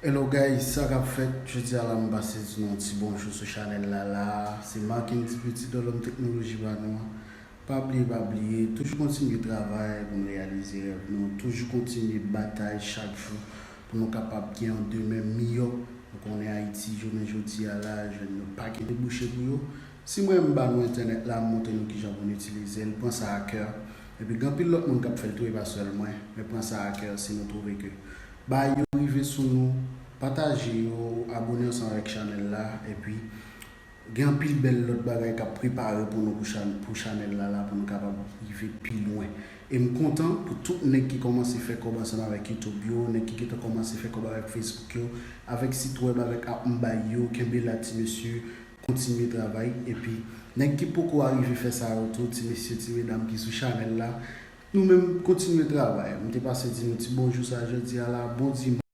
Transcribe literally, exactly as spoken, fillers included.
Hello guys, sa k ap fèt? Jodi a la m pase di nou yon ti bonjou sou chanèl la la. Se Marckens Petit Dolom Teknoloji pa nou an. Pa bliye, pa bliye, toujou kontinye travay pou n reyalize rèv nou, toujou kontinye batay chak jou pou nou kapab gen yon demen miyò. Nou konnen Ayiti, jounen jodi a la, jwenn yon pakèt debouche pou yo. Si mwen m ba nou entènèt la, m montre nou kijan pou n itilize l, pran sa a kè. Epi gen anpil lòt moun k ap fè l tou, e pa sèl mwen, men pran sa a kè si nou twouve ke bagay yo rive sou nou, pataje yo, abòne ansanm avèk chanèl la, epi gen anpil bèl lòt bagay k ap prepare pou nou pou chan- pou chanèl la la pou nou kapab rive pi lwen. E m kontan pou tout nèg ki kòmanse fè kòb ansanm avèk YouTube yo, nèg ki gentan kòmanse fè kòb avèk Facebook yo, avèk sit wèb, avèk app m bay yo, kenbe la ti mesye, kontinye travay. Epi nèg ki poko arive fè sa yo tou, ti mesye, ti medam ki sou chanèl la, nou menm kontinye travay. M te pase di nou ti bonjou sa jodi a la, bon dimanch.